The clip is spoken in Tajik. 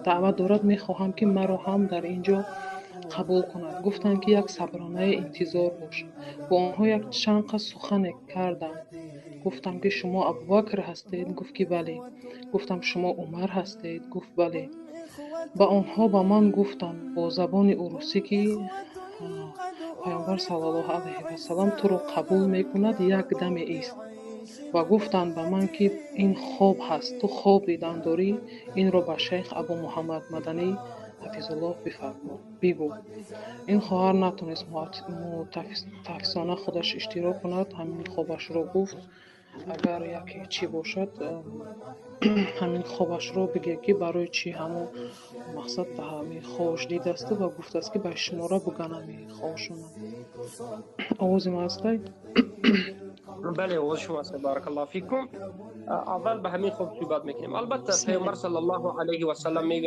Даъват дорад, мехоҳам, ки маро ҳам дар ин ҷо қабул кунад. Гуфтанд, ки як сабронаи интизор бош. Бо онҳо як чанд қад сухане кардам. Гуфтам, ки шумо Абубакр ҳастед? Гуфт, ки бале. Гуфтам, шумо Умар ҳастед? Гуфт, бале. Ба онҳо ба ман гуфтанд бо забони урусӣ, ки Паёмбар саллаллоҳу алайҳи васалам туро қабул мекунад, як даме ист. Ва гуфтанд ба ман, ки ин хоб ҳаст, ту хоб дидан дорӣ, инро ба шайх Абу Муҳаммад Маданӣ ҳафизуллоҳ бифармо, бигӯ. Ин хоҳар натонист мутаассифона худаш иштирок кунад, ҳамин хобашро гуфт. Агар яке чӣ бошад, ҳамин хобашро бигӯ, ки барои чӣ ҳамон мақсад ба ҳамин хобаш дидасту ва гуфтааст, ки ба шуморо буган ҳамин хобшона. Овози ман ҳастай? Бале, овози шумо аст. Баракаллоҳу фикум. Аввал ба ҳамин хоб суҳбат мекунем. Албатта, Паёмбар саллаллоҳу алайҳи васаллам мегӯяд.